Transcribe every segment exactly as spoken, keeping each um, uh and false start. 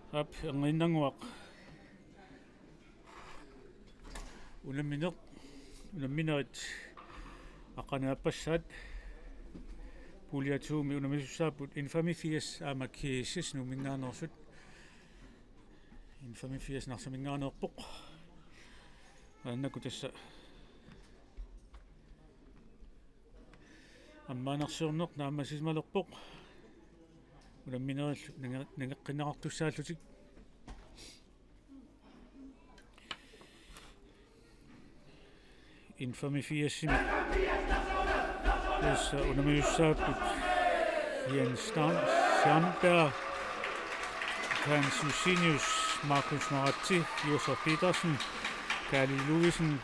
Aap, erniinnannguaq. Unammineq, unamminerit aqqaneq-aappassaat pulje to-mi unammisussaapput N-femogfirs aamma G S S Nuumminngaanneersut. N-femogfirs Narsaminngaanneerpoq. Maannakkut tassa ammaanersiorneq naammassisimalerpoq. Unamminerillu nange-, nangeqqinneqartussaallutik. N-femogfirsimi tassa unammisussaapput Jens Stam-, Sandberg, Hans Josenius, Markus Maratse, Josef Petersen, Kali Louisen,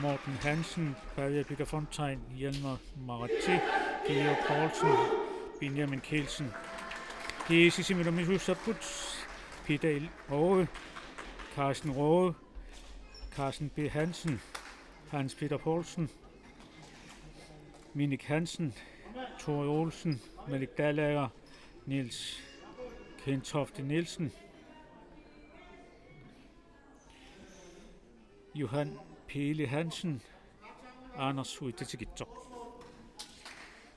Morten Hansen, Pavia Peter Fontain, Hjalmar Maratse, Georg Poulsen, Benjamin Kielsen. G S S-imi unammisussaapput Peter L. Rohde, Carsten Rohde, Carsten B. Hansen, Hans Peter Poulsen, Minik Hansen, Tore Olsen, Malik Dalager, Niels Kentofte Nielsen, Johan Pele Hansen, Anders Uitsatikitsoq.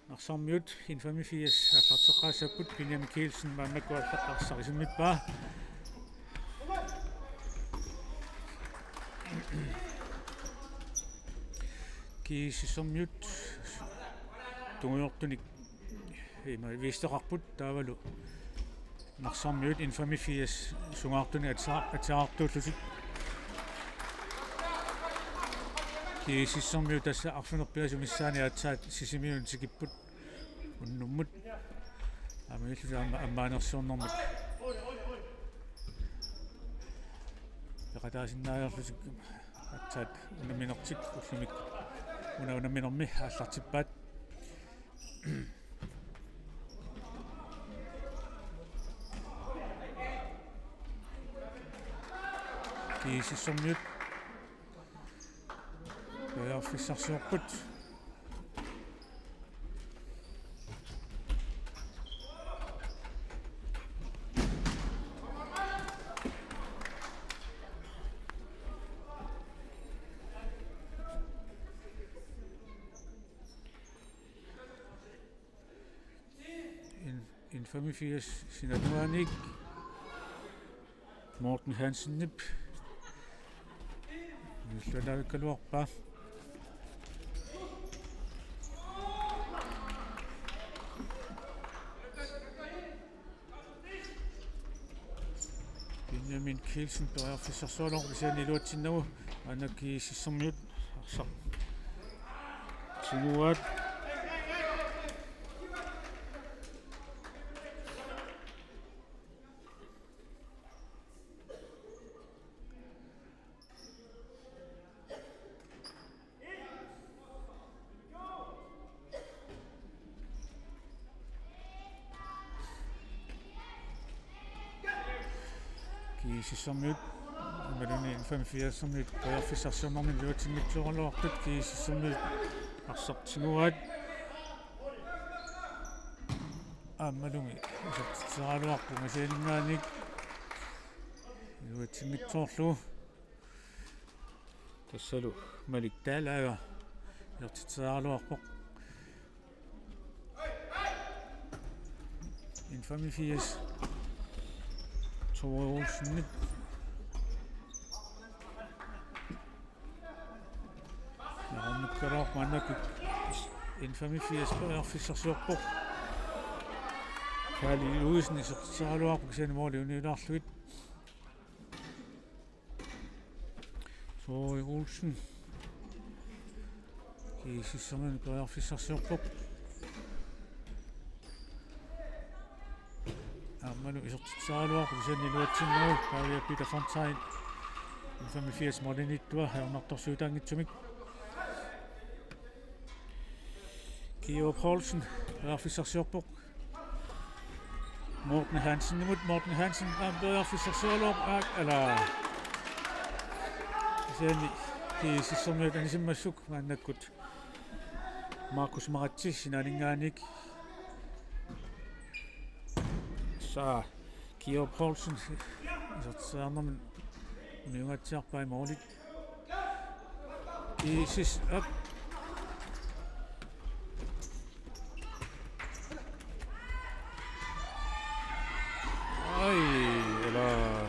Narsarmiut N-femogfirs aallarteqqaassapput, Benjamin Kielsen maannakkut arsaq isimmippaa. G S S-ermiut tungujortunik ima viisteqarput taavalu Narsarmiut N-femogfirs sungaartunik atsa-, atsaartuullutik. G S S-ermiut tassa arfineq-pingasut missaanni aatsaat Sisimiunut tikipput unnummut. Aamma illuta aamma ammaanersiornermut peqataasinnaalerlutik aatsaat unamminertik ullumi una unamminermi aallartippaat. G S S-ermiut periarfissarsiorput. N-, N-femogfirs sinanuanik Morten Hansenip illualaavikkaluarpaa. Benjamin Kielsen periarfissarsiorlugu kisianni iluatsinnagu, aana G S S-ermiut arsaq tiguaat. G S S-ermiut, imaluunniit N-femogfirs-ermiut, periarfissarsiornermi iluatsinngitsoorluartut, G S S-ermiut arsaq tiguaat. Aammalumi isertitseriaraluarpoq ungasianinngaanniit iluatsinngitsoorlugu. Tassalu Malik Dalager isertitseriaraluarpoq. N-femogfirs Tore Olsenip. Naamikkaluaq maannakkut N-femogfirs periarfissarsiorpoq. Kali Louisen isertitseriaraluarpoq kisianni måli uniulaarlugu. Tore Olsen. G S S-ermiut periarfissarsiorpoq. Aammalu isertitseriaraluarpoq kisianni iluatsinnagu, Pavia Peter Fontain. N-femogfirs målimiittua ajornartorsiutaanngitsumik. Georg Poulsen periarfissarsiorpoq. Morten Hansenimut, Morten Hansen aamma periarfissarsiorluarpoq, aak, ala. Kisianni G S S-ermiut anisimmassuk maannakkut Markus Maratse sinaaninngaanniit. Tassa Georg Poulsen Isertitseriarnermik uniugatsiarpai målit. G S S, op. Ai, eller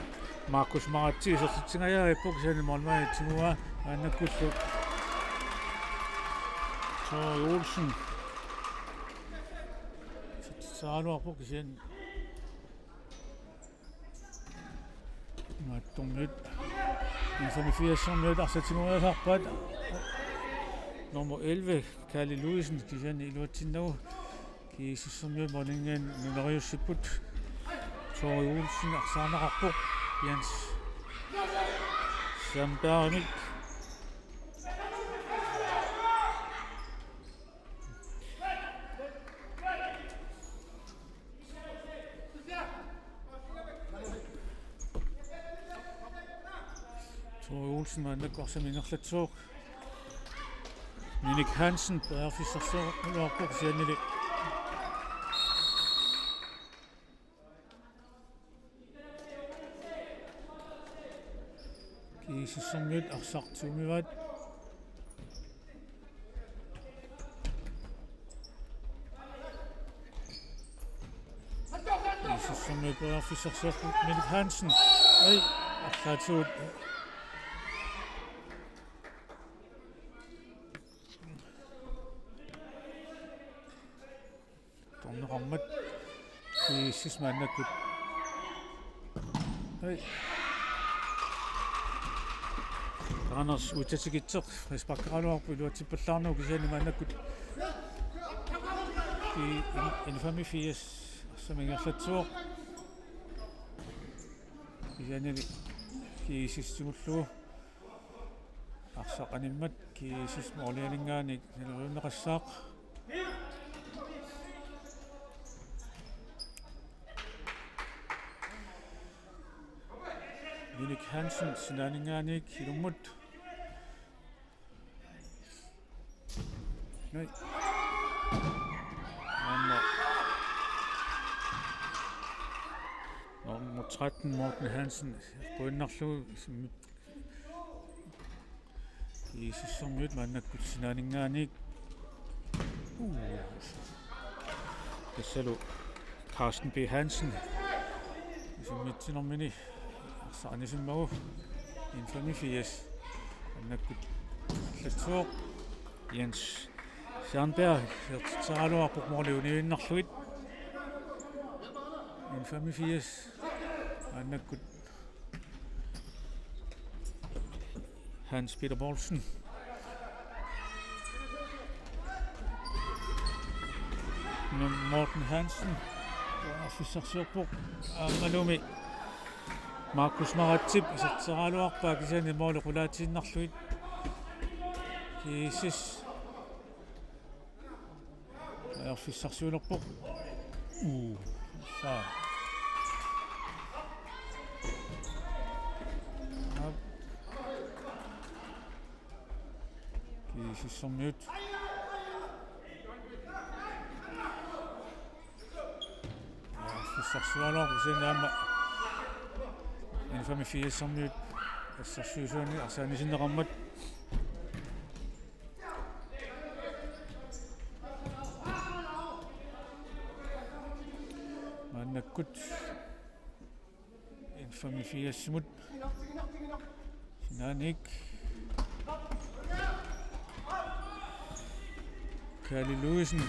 Markus Maratse isertitsingajappoq, kisianni målmandi tiguaa, maannakkullu Tori Olsen. Isertitseriaraluarpoq kisianni Maattormiut. N-femogfirsimiut arsaq tiguaasarpaat. Nummer elleve, Kaali Louisen, kisianni iluatsinnagu. G S S-imiut måliminngaanniit nunariussipput. Tori Olsen arsaarneqarpoq. Jens Sandbergimik. Tori Olsen maannakkut arsamik ingerlatsivoq. Minik Hansen periarfissarsiorluarpoq kisiannili G S S-imiut arsaq tigumivaat. G S S-imiut periarfissarsiorput, Minik Hansen. Ai, arlaatigut. Atorneqarmat G S S maannakkut. Hej. Randers Uttatikitseq frisparkeraluarpoq iluatsippallaarnagu kisianni maannakkut N-, N-, N-femogfirs arsamik ingerlatsivoq. Kisiannili G S S tigullugu. Arsaq animmat G S S målianinngaanniit naloriunneqassaaq. Minik Hansen sinaaninngaanniit ilummut. Nej. Nummer, nummer tretten, Morten Hansen. Qujanarlugu G S S-imiut maannakkut sinaaninngaanniit. Uh. Tassalu Carsten B. Hansen. Isimmitsinermini arsaq anisimmagu. N-femogfirs maannakkut ingerlatsivoq. Jens Sandberg isertitseriaraluarpoq måli uniuinnarlugu. N-femogfirs maannakkut Hans Peter Poulsen. Morten Hansen. Periarfissarsiorpoq. Aammalumi Markus Maratsip isertitseriaraluarpaa kisianni måli qulaatiinnarlugu. G S S. Periarfissarsiulerpoq. Uu. Saa. G S S-imiut. Periarfissarsiulerpoq kisianni aamma N-femogfirs-imiut assersuisuani arsaq anisinneqarmat. Maannakkut N-femogfirs-imut sinaaniit. Kaali Louisen.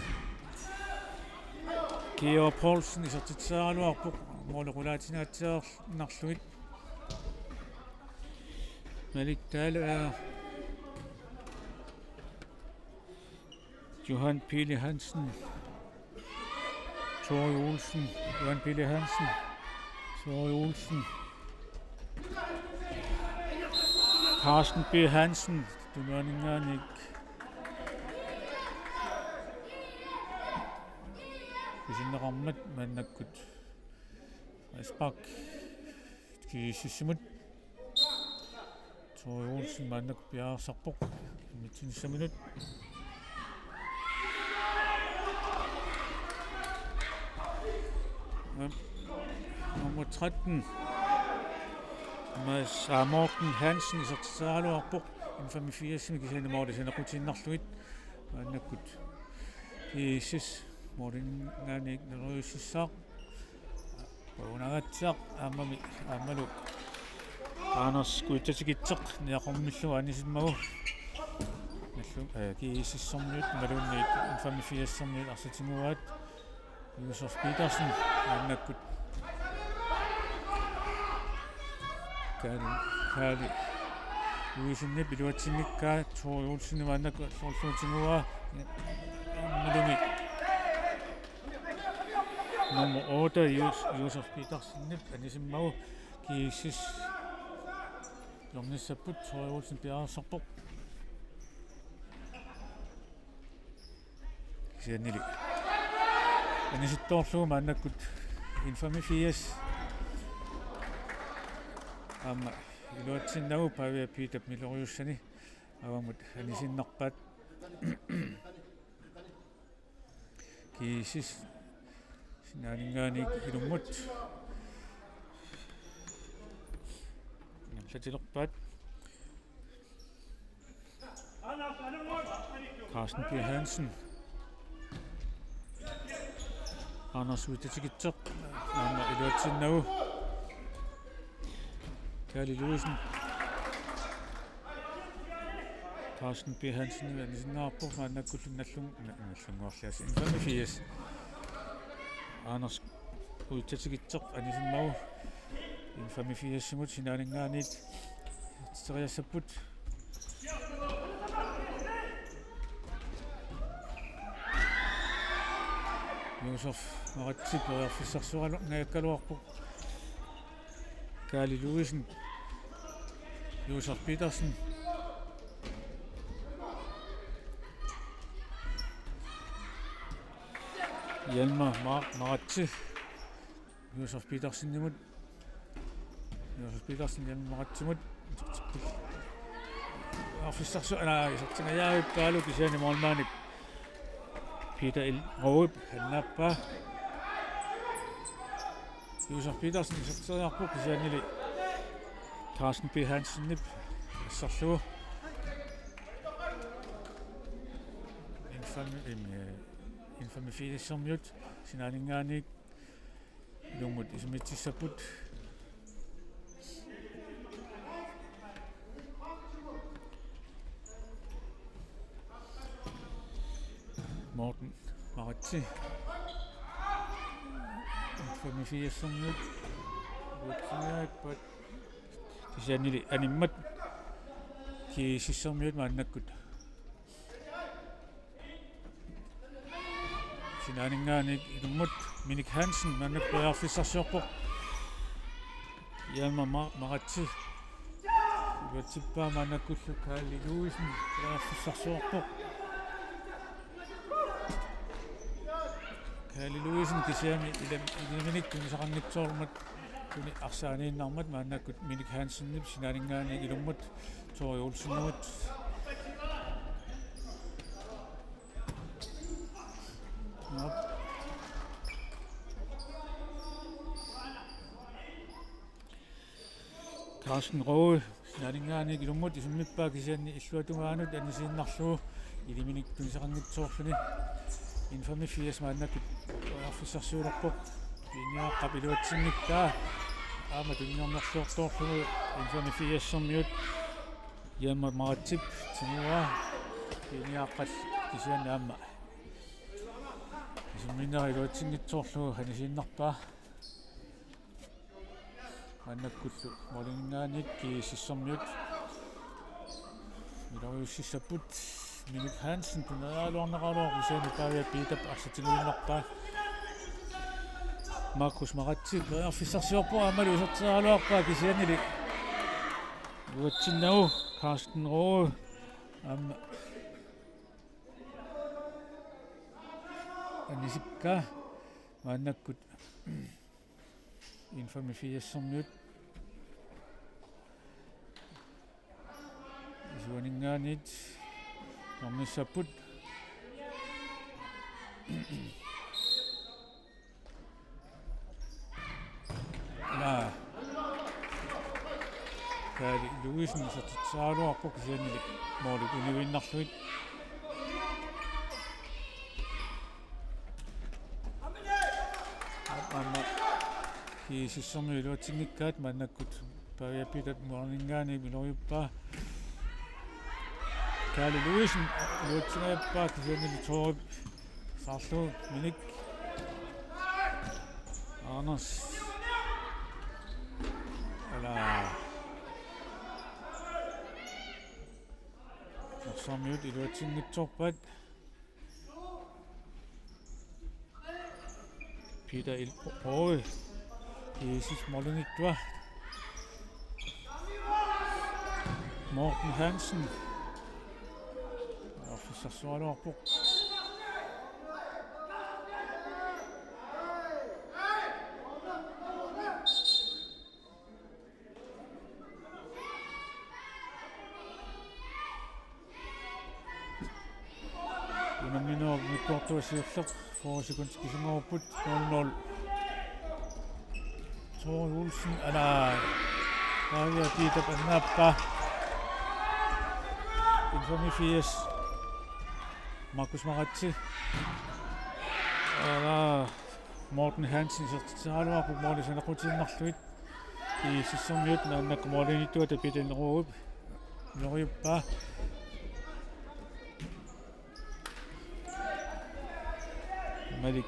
Georg Poulsen isertitseriaraluarpoq. Måli qulaatinngaatsiarnarlugu. Malik Dahl er Johan Pele Hansen. Tori Olsen. Johan Pele Hansen. Tori Olsen. Carsten B. Hansen. Tunuaninngaanniit. Pisinneqarmat maannakkut. Frispark. G S S-imut. Tori Olsen maannakkut piareersarpoq. Mitsinissaminnut. Nummer tretten. Mads, aa, Morten Hansen isertitseriaraluarpoq N-femogfirsimi kisianni måli saneqqutiinnarlugu. Maannakkut GSS målinngaanniit naloriussissaaq. Paavo Nagatsiaq aammami aammalu Anders Kuitsatikitseq niaqormillu anisimmagu. Nallu, eh, GSS-ermiut imaluunniit N-femogfirsimiut arsaq tiguaat. Josef Petersen maannakkut. Kaali, Kaali Louisenip iluatsinngikkaa, Tore Olsen maannakkut allorlugu tiguaa. Aammalumi nummer otte, Jos-, Josef Petersenip anisimmagu GSS hjørnissapput, Tore Olsen piareersarpoq. Kisiannili anisittoorlugu maannakkut N-femogfirs. Aamma iluatsinnagu Pavia Peterip naloriussani avammut anisiinnarpaat. GSS sinaaninngaanniit ilummut ingerlatilerpaat. Carsten P. Hansen. Anders Kuitsatikitseq. Aamma iluatsinnagu. Kaali Louisen. Carsten P. Hansen anisinnaarpoq maannakkullu nallun-, na-, nallunnguarliassi. N-femogfirs. Anders Kuitsatikitseq anisimmagu N-femogfirsimut sinaaninngaanniit isertitseriassapput. Josef Maratse periarfissarsioralu-, ngajakkaluarpoq. Kaali Louisen. Josef Petersen. Hjalmar Ma-, Maratse. Josef Petersenimut. Josef Petersen Hjalmar Maratsemut. Periarfissarsu-, aa, isertingajavippaalu kisianni målmandip Peter L. Roep annaappaa. Josef Petersen iserteriarpoq kisiannili Carsten P. Hansenip asserlugu. N-fem-, im-, eh, N-femogfirsimut sinaaninngaanniit ilummut isimmitsissapput. Morten Maratse. N-femogfirsimut. Uatsiaappat. Kisiannili animmat. GSS-ermiut maannakkut. Sinaaninngaanniit ilummut Minik Hansen maannakkut periarfissarsiorpoq. Hjalmar Ma-, Maratse. Iluatsippaa maannakkullu Kaali Louisen periarfissarsiorpoq. Kaali Louisen kisianni ilam-, ilaminik tunisaqanngitsoormat tuni arsaaniinnarmat maannakkut Minik Hansenip sinaaninngaanniit ilummut Tore Olsenimut. Nå. Carsten Roe sinaaninngaanniit ilummut isimmippaa kisianni illuatungaanut anisiinnarlugu ilaminik tunisaqanngitsoorluni. N-femogfirs maannakkut periarfissarsiulerpoq. Piiniaqqap iluatsinngikkaa aamma tunniunnerluartoorlugu N-femogfirsimut. Hjalmar Maratsep tiguaa. Piiniaqqap kisianni aamma isimminnera iluatsinngitsoorlugu anisiinnarpaa. Maannakkullu måliminngaanniit GSS-ermiut naloriussissapput. Minik Hansen tunniussagaluarneqaraluarpoq kisianni Pavia Peterip arsaq tiguinnarpaa. Markus Maratse periarfissarsiorpoq aammalu iserteriaraluarpaa kisiannili iluatsinnagu Carsten Roe aamma anisikkaa maannakkut N-femogfirsimut. Isuaninngaanniit hjørnissapput. Naa. Kaali Louisen isertitseriaraluarpoq kisiannili målit univiinnarlugit. Aamma GSS-ermiut iluatsinngikkaat maannakkut Pavia Peter måliminngaanniit iloriuppaa. Kaali Louisen iluatsingajappaa kisiannili Torup saarlugu Minik. Anders. Ala. Norsarmiut iluatsinngitsoorpaat. Peter Il-, Oi. GSS målimiittua. Morten Hansen. Periarfissarsioraluarpoq. Unamminerup immikkoortuata siulleq, fyrre sekundit kisinngorupput, nul nul. Tore Olsen, ala, Pavia Peter annaappaa. N-femogfirs. Markus Maratse. Ala, Morten Hansen isertitseriaraluarpoq måli saneqqutiinnarlugu. GSS-ermiut maannakkut målimiittuata Peter Torup iloriuppaa. Malik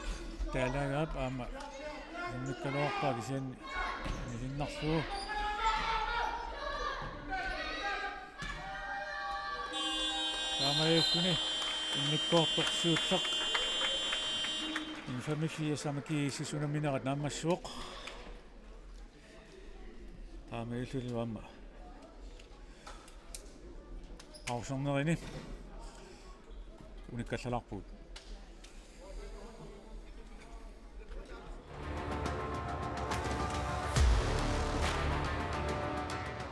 Dalagerap aamma immikkaluarpaa kisianni inissinnarlugu. Taamaalilluni immikkoortoq siulleq. N-femogfirs aamma GSS unamminerat naammassivoq. Taamaalilluni aamma pausernerini unikkallalaarpugut.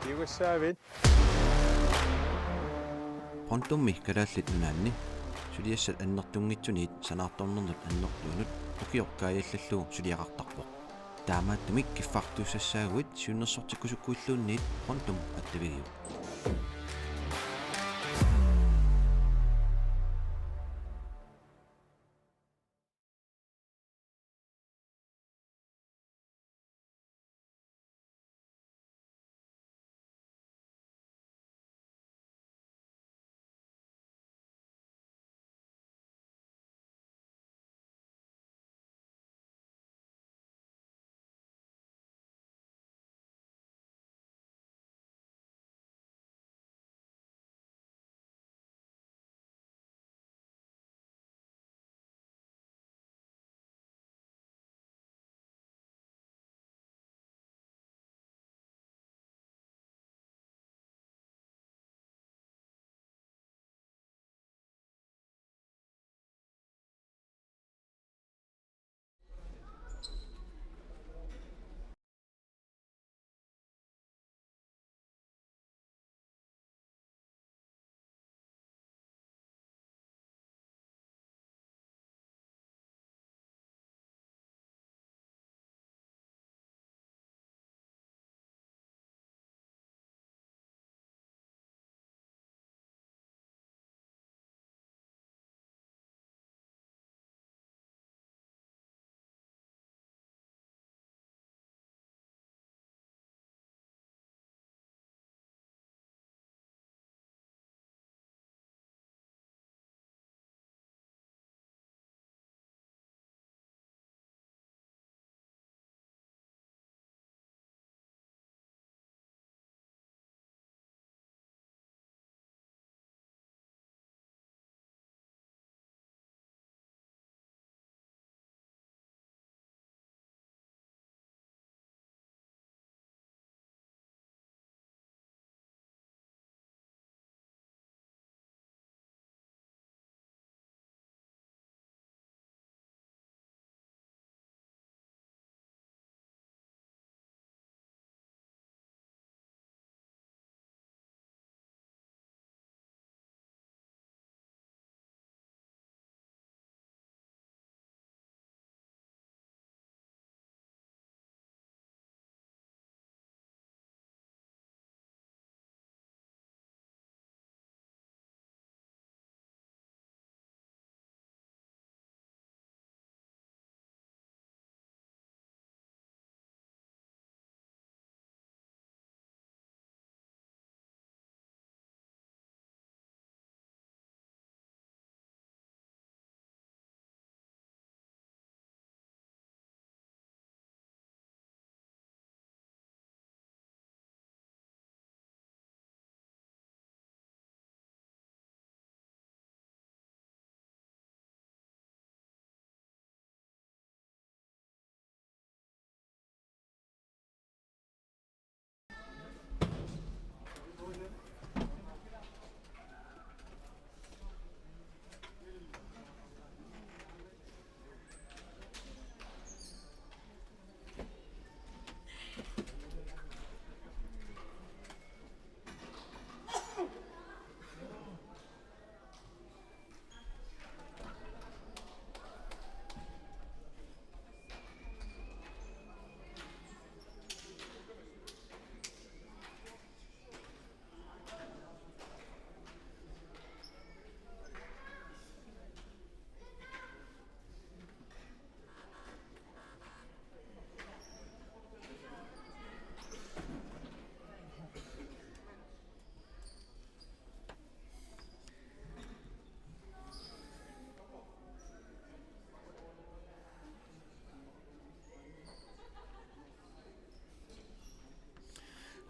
Kiugassaavit. Pontummi Kalaallit Nunaanni suliassat annertunngitsuniit sanaartornernut annertuunut ukioq kaajallallugu suliaqartarpoq. Taamaattumik kiffartuussassaaguit siunnersortikkusukkuilluunniit Pontum attavigiuk.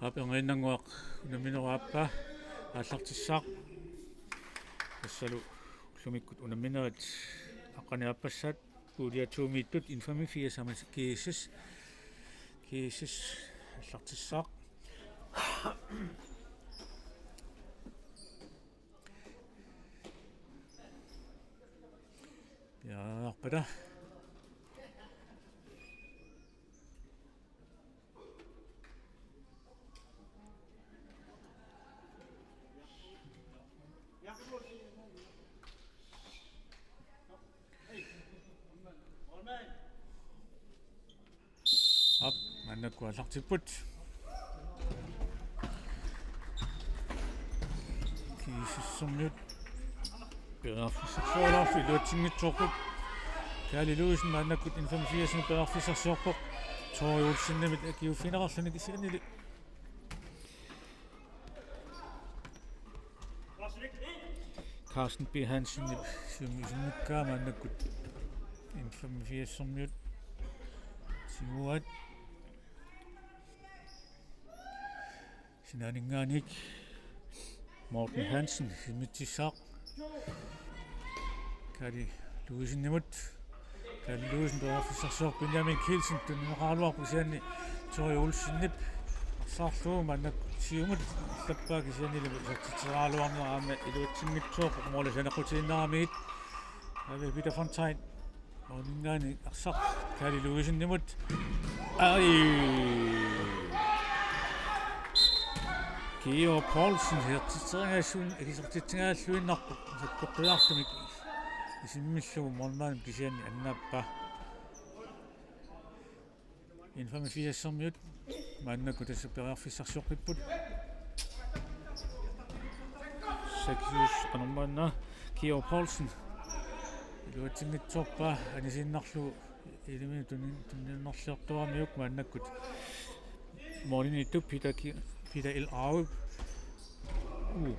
Aap, erniinnannguaq unamminerup aappaa aallartissaaq. Tassalu ullumikkut unamminerit aqqaneq-aappassaat pulje to-miittut N-femogfirs aamma G S S. G S S aallartissaaq. Piareerpata. Aap, maannakkut aallartipput. G S S-ermiut periarfissarsiorlutik iluatsinngitsoorput. Kaali Louisen maannakkut N-femogfirs-imut periarfissarsiorpoq. Tori Olsenimit akiuuffigineqarluni kisiannili Carsten B. Hansen siumut isimmikkaa maannakkut N-femogfirs-ermiut tiguaat. Sinaaninngaanniit Morten Hansen isimmitsissaaq. Kaali Louisenimut. Kaali Louisen periarfissarsiorpoq, Benjamin Kielsen tunniunneqaraluarpoq kisianni Tori Olsenip arsarlugu maannakkut siumut allappaa kisiannili isertitseriaraluarnera aamma iluatsinngitsoorpoq, måli saneqqutiinnaramiuk. Aamma Peter Fontain. Måliminngaanniit arsaq Kaali Louisenimut. Ai. Kio Poulsen isertitseriarluin-, isertitseriarluinnarpoq. Sakkortulaartumik isimmillugu målmandip kisianni annaappaa. N-femogfirs-ermiut maannakkut tassa periarfissarsioqqipput. Sakius qanormaanna Kio Poulsen iluatsinngitsoorpaa anisiinnarlugu ilimi tunni-, tunniunnerliortuaramiuk maannakkut. Målimiittup Peter Ki-, Peter L. Aaup. Uu.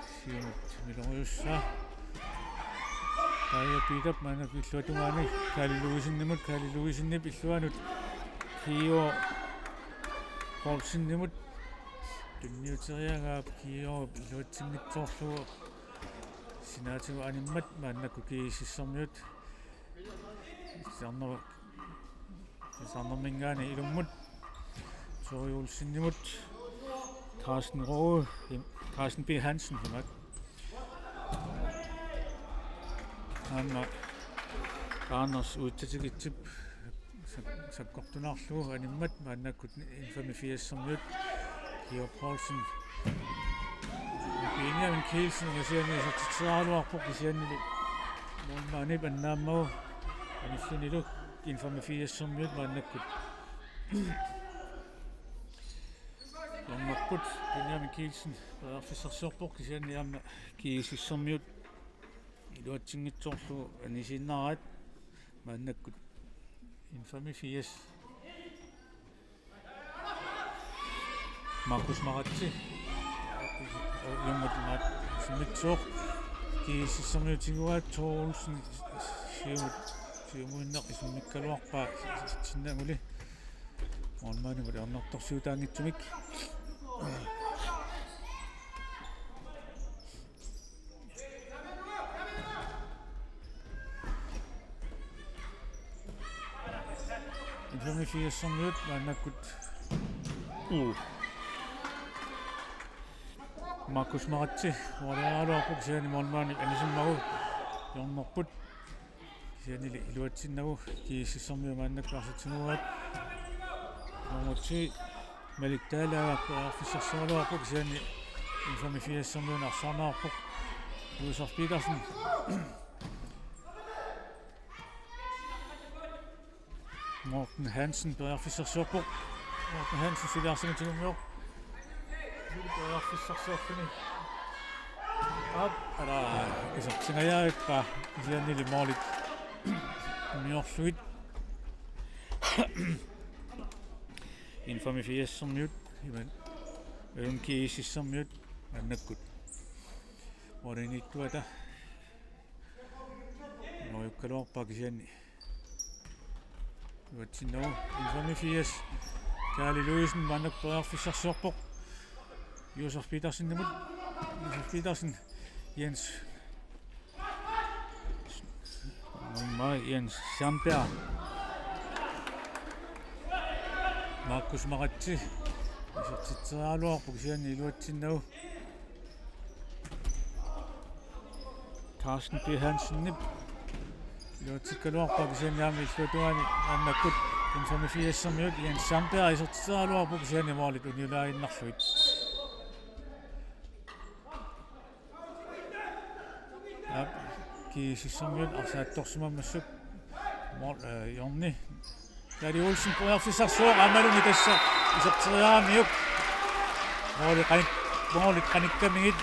Siumut miloriussaa. Taava Peterip maannakkut illuatungaani Kaali Louisenimut, Kaali Louisenip illuanut Kio Poulsenimut. Tunniuteriagaa Kio iluatsinngitsoorlugu sinaatigut animmat maannakkut G S S-ermiut. Siarner-, siarnerminngaanniit ilummut. Tori Olsenimut. Carsten Roge, Carsten B. Hansen imak. Aamma Anders Uitsatikitsip sak-, sakkortunaarlugu animmat maannakkut N-femogfirs-ermiut. Kio Poulsen. Benjamin Kielsen kisianni isertitseriaraluarpoq kisiannili målmandip annaammagu anillunilu N-femogfirs-ermiut maannakkut. Hjørnerput Benjamin Kielsen periarfissarsiorpoq kisianni aamma G S S-ermiut iluatsinngitsoorlugu anisiinnaraat maannakkut N-femogfirs. Markus Maratse. Ilummut imaat isimmitsooq. G S S-ermiut tiguaat, Thor Olsen siumut, siumuinnaq isimmikkaluarpaa sinnanguli. Målmandimut ajornartorsiutaanngitsumik. N-femogfirs-ermiut maannakkut. Uu. Markus Maratse, måleriaraluarpoq kisianni målmandip anisimmagu hjørnerput. Kisiannili iluatsinnagu G S S-ermiut maannakkut arsaq tiguaat. Nummer ti, Malik Dahl, periarfissarsioraluarpoq kisianni N-femogfirs-ermiunit arsaarneqarpoq. Josef Petersen. Morten Hansen periarfissarsiorpoq. Morten Hansen suliarsimatigummiorpoq. Periarfissarsiorluni. Aap, ala, isertingajavippaa kisiannili målit uniorlugit. N-femogfirs-ermiut, imaluunniit G S S-ermiut maannakkut. Målimiittuata. Nojukkaluarpaa kisianni. Iluatsinnagu N-femogfirs. Kaali Louisen maannakkut periarfissarsiorpoq. Josef Petersenimut. Josef Petersen. Jens. Nummer Jens Sandberg. Markus Maratse. Isertitseriaraluarpoq kisianni iluatsinnagu. Carsten P. Hansenip iluatsikkaluarpaa kisianni aamma illuatungaani maannakkut N-femogfirsimiut Jens Sandberg isertitseriaraluarpoq kisianni målit uniulaaginnarlugit. Aap, GSS-imiut arsaattorsimammassuk. Mål, øh, hjørni. Kaali Olsen periarfissarsivoq aammalumi tassa iserteriaramiuk. Måli qanik-, målit qanikkamigit.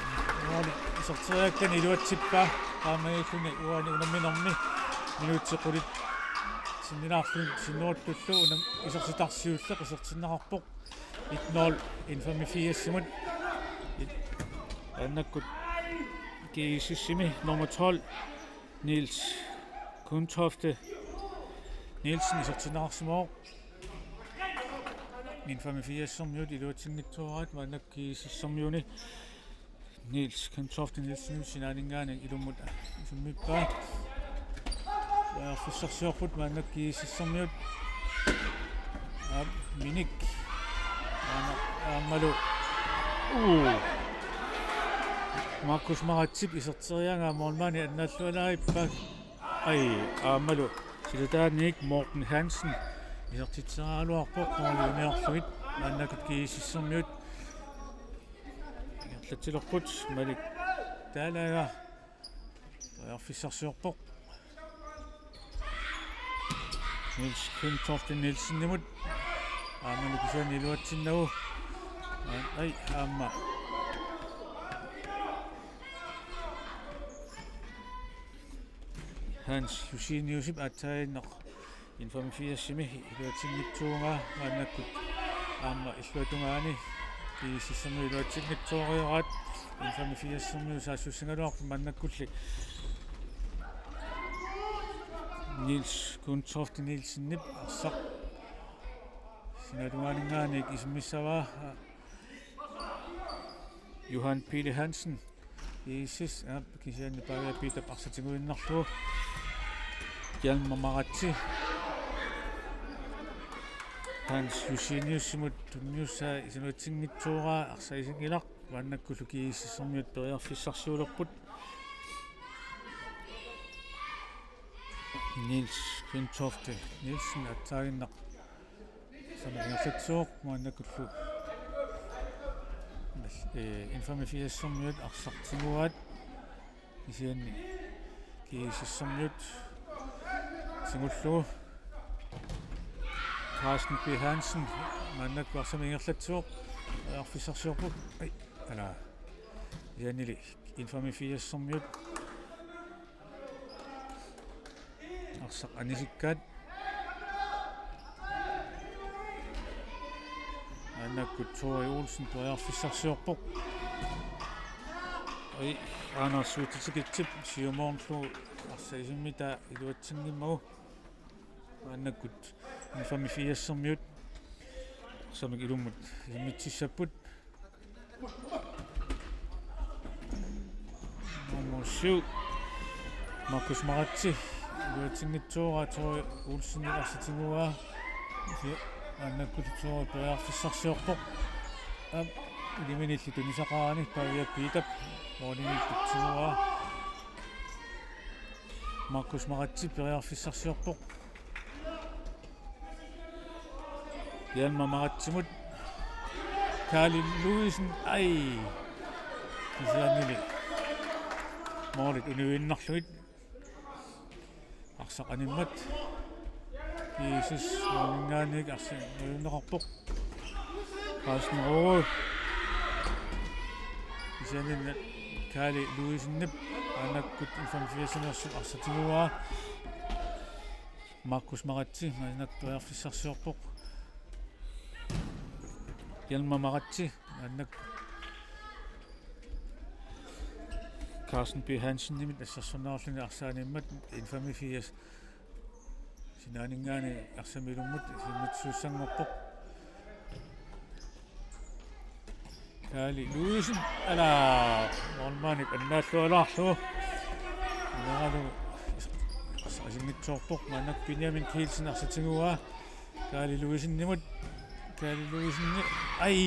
Måli iserteriakkani iluatsippaa. Taamaalilluni uani unamminermi. Minutsit qulit sinnilaarluni sinneruttullu unam-, isertitaq siulleq isertinneqarpoq. Et nul N-femogfirsimut. Maannakkut GSS-imi nummer tolv, Niels Kuntofte Nielsen isertinneqarsimavoq. N-femogfirsimut iluatsinngitsoorpaat maannakkut GSS-imiuni. Niels Kuntofte Nielsen sinaaninngaanniit ilummut isimmippaa. Periarfissarsiorput maannakkut GSS-imiut. Aap, Minik. Aamma-, aammalu. Uu. Markus Maratsep iserteriaraa målmandi annaallualaappaa. Ai, aammalu. Silataaniik Morten Hansen. Isertitseriaraluarpoq måli uniorlugit. Maannakkut GSS-imiut. Ingerlatsilerput Malik Dalager. Periarfissarsiorpoq. Niels Kentofte Nielsenimut. Aamma kisianni iluatsinnagu. Ai, aamma. Hans Joseniusip aatsaannguaq N-femogfirsimi iluatsinngitsoorpaa maannakkut aamma illuatungaani GSS-imiut iluatsinngitsoorpaat N-femogfirsimiut saassussigaluarput maannakkulli Niels Kentofte Nielsenip arsaq sinaaninngaanniit isimmissavaa Johan Pele Hansen. GSS, aap, kisianni Pavia Peterip arsaq tiguinnarlugu. Hjalmar Maratse. Hans Joseniusimut tunniussaa iluatsinngitsoorpaa arsaq isigilaq. Maannakkullu GSS-imiut periarfissarsiulerput. Niels Kentofte Nielsen aatsaannguaq. Arsaq ingerlatsivoq maannakkullu. Ee, N-femogfirsimiut arsaq tiguaat. Kisianni GSS-imiut tigullugu. Carsten P. Hansen maannakkut arsamik ingerlatsivoq. Periarfissarsiorpoq. Ai, ala. Kisiannili N-femogfirsimiut arsaq anisikkaat. Maannakkut Tore Olsen periarfissarsiorpoq. Ai, Anders Suutikitsip siumoorlugu arsaq isimmitaa iluatsinngimmagu. Maannakkut N-femogfirsimiut arsamik ilummut isimmitsissapput. Nummer syv. Markus Maratse. Iluatsinngitsoorpaa Tore Olsenip arsaq tiguaa. Kisianni maannakkullu Tore periarfissarsiorpoq. Aap, iliminilli tunisaqarani Pavia Peterip målimiittup tiguaa. Markus Maratse periarfissarsiorpoq. Hjalmar Maratsemut. Kaali Louisen, ai. Kisiannili målit uniuinnarlugit. Arsaq animmat. GSS måliminngaanniit arsaq uniunneqarpoq. Carsten Roge. Kisiannili Kaali Louisenip maannakkut N-femogfirsimiut arsaq tiguaa. Markus Maratse, maannakkut periarfissarsiorpoq. Hjalmar Maratse, maannakkut Carsten P. Hansenimit assersorneqarluni arsaq animmat N-femogfirs sinaaninngaanniit arsamik ilummut isimmitsissanngorpoq. Kaali Louisen, ala, målmandip annaallualaarlugu. Ineralu arsaq isinngitsoorpoq, maannakkut Benjamin Kielsen arsaq tiguaa. Kaali Louisenimut, Kaali Louisenip, ai,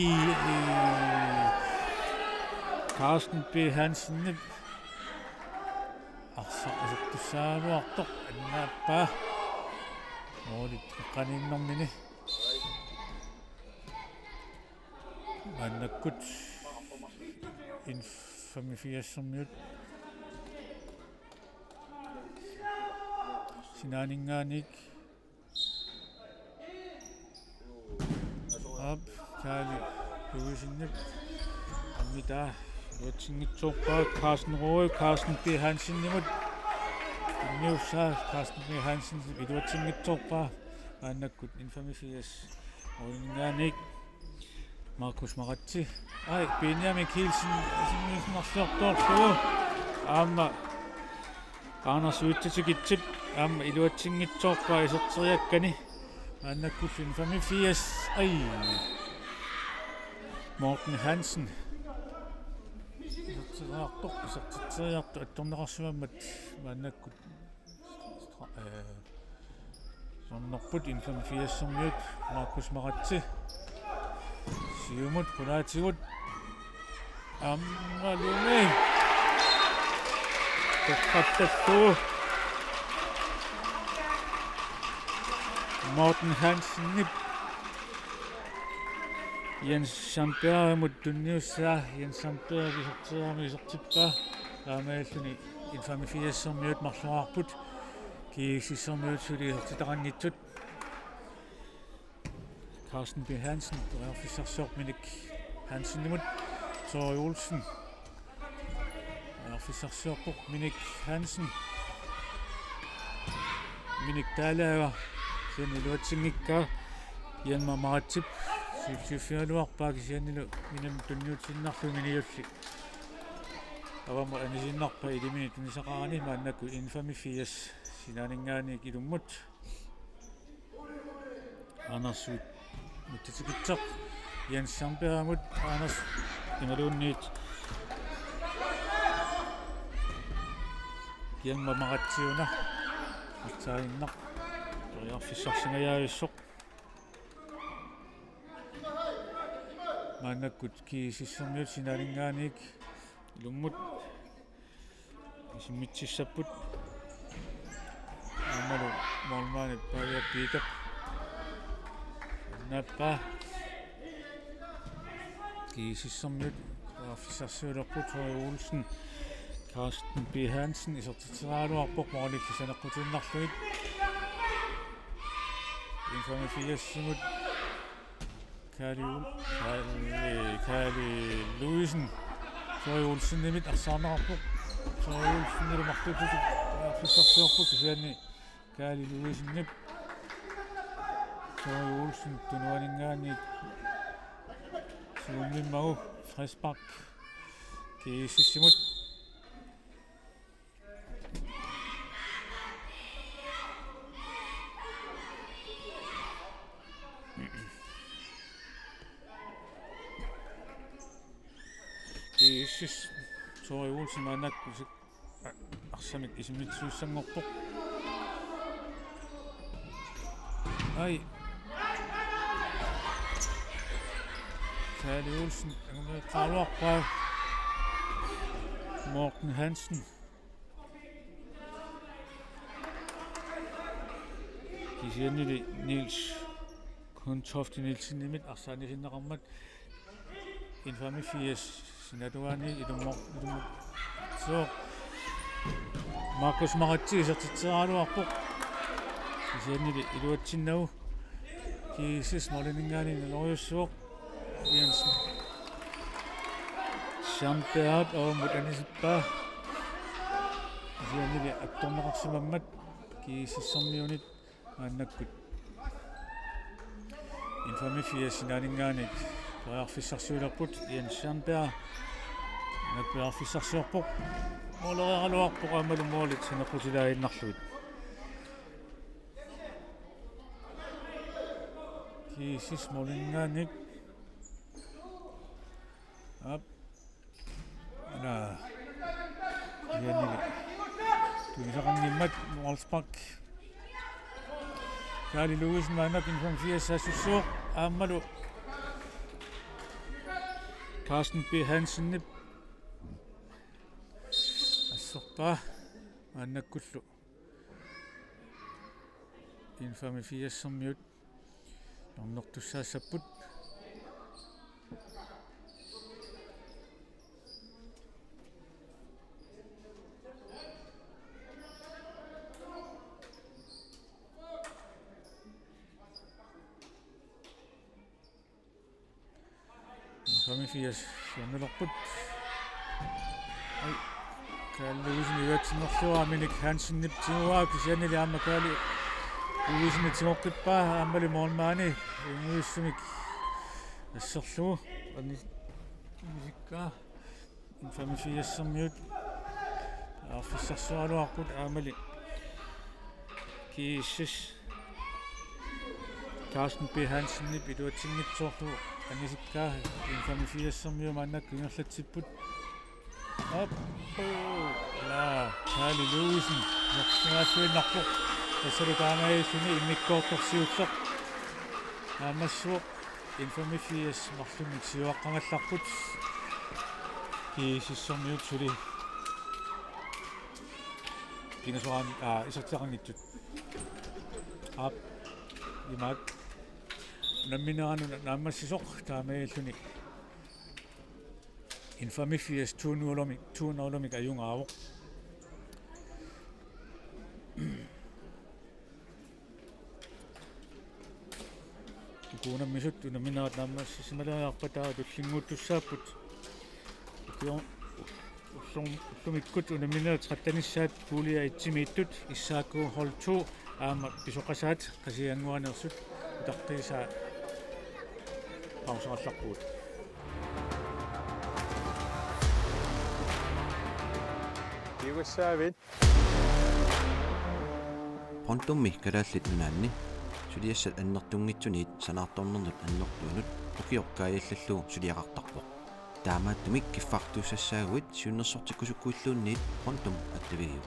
Carsten B. Hansenip arsaq isertussaagaluartoq, annaappaa. Målit eqqaniinnermini. Maannakkut N-femogfirsermiut sinaaninngaanniit. Aap, Kaali Louisenip ammitaa iluatsinngitsoorpaa, Carsten Roge, Carsten B. Hansenimut. Tunniussaa, Carsten B. Hansen iluatsinngitsoorpaa. Maannakkut N-femogfirs måliminngaanniit. Markus Maratse. Ai, Benjamin Kielsen, Kielsen isersiortoorlugu. Aamma Anders Uitsatikitsip aamma iluatsinngitsoorpaa iserteriakkani. Maannakkut N-femogfirs. Ai. Morten Hansen. Iserteriartoq, isertitseriartoq attorneqarsimammat maannakkut. Ee, sonnerput N-femogfirsermiut, Markus Maratse. Siumut qulaatigut. Aammalumi. Toqqattallugu. Morten Hansenip Jens Sandbergimut tunniussaa, Jens Sandberg iserteriarami isertippaa. Taamaalilluni N-femogfirsermiut marloriarput, GSS-ermiut suli isertitaqanngitsut. Carsten B. Hansen, periarfissarsiorpoq Minik Hansenimut, Tori Olsen. Periarfissarsiorpoq Minik Hansen. Minik taalaava, kisianni iluatsinngikkaa. Hjalmar Maratsep siulliuffigaluarpaa kisiannilu minamik tunniutiinnarlugu Miniulli avammut anisiinnarpaa iliminik tunisaqarani. Maannakkut N-femogfirs sinaaninngaanniit ilummut. Anders Uitsatikitseq Jens Sandbergimut, Anders imaluunniit Hjalmar Maratse una. Arsaaginnaq periarfissarsingajavissoq. Maannakkut GSS-ermiut sinaaninngaanniit ilummut isimmitsissapput. Aammalu målmandip Pavia Peter. Annaappaa. GSS-ermiut periarfissarsiulerput, Tori Olsen, Carsten B. Hansen isertitseriaraluarpoq målillu saneqqutiinnarlugit. N-femogfirsimut Kaali Ol-, Kaali, Kaali Louisen. Tori Olsenimit arsaarneqarpoq. Tori Olsenilu marluullutik periarfissarsiorpoq kisianni Kaali Louisenip. Tori Olsen tunuaninngaanniit siumimmagu, frispark GSS-imut. GSS, Tori Olsen maannakkut arsamik isimmitsisussanngorpoq. Ai. Kaali Olsen angumeeqqaruarpaa. Morten Hansen. Kisiannili Niels Kundtoft Nielsenimit arsaannisinneqarmat. N-femogfirs sinatuaani ilummo-, ilummo-, sooq. Markus Maratse isertitseriaraluarpoq. Kisiannili iluatsinnagu. GSS måliminngaanniit naloriussaaq. Jensen. Sandberg avammut anisippaa. Kisiannili attorneqarsimammat GSS-ermiunit maannakkut. N-femogfirs sinaaninngaanniit periarfissarsiulerput, Jens Sandberg. Maannakkut periarfissarsiorpoq. Måleriaraluarpoq aammalu målit saneqqutilaaginnarlugit. GSS måliminngaanniit. Målspark. Kaali Ludvigsen maannakkut N-85 saassussivoq aammalu Carsten B. Hansenip assorpaa maannakkullu N-85-ermiut hjørnertussaassapput. N-85 hjørnerput. Ai. Kaali Ludvigsen iluatsinnerlugu Minik Hansenip tiguaa, kisiannili aamma Kaali Ludvigsen tigoqqippaa, aammali målmandi inuussumik asserlugu. Anni-, anisikkaa. N-85-ermiut periarfissarsioraluarput, aammali G S S Carsten B. Hansenip iluatsinngitsoorlugu anisikkaa. N-85-ermiut maannakkut ingerlatsipput. Op. Laa, Kaali Ludvigsen. Nersuaassuinnarpoq. Tassalu taamaalilluni immikkoortoq siulleq naammassivoq. N-85 marlunnik siuaqqagallarput. G S S-ermiut suli pingasoraanni, aa, isertitaqanngitsut. Aap, imaak. Unammineranut naammassisoq taamaalilluni N-85 to nul-imik, to nul-imik ajugaavoq. Uku unammisut unamminerat naammassisimalaariarpata tullinnguuttussaapput. Ukio-, ullum-, ullumikkut unamminerat tretten-issaat kuulia et-imiittut S A K hold to aamma Pisoqasaat Qasigiannguaneersut utaqqiisaa pauserallarpugut. Kiugassaavit? Pontummi Kalaallit Nunaanni suliassat annertunngitsuniit sanaartornernut annertuunut ukioq kaajallallugu suliaqartarpoq. Taamaattumik kiffartuussassaaguit siunnersortikkusukkuilluunniit Pontum attavigiuk.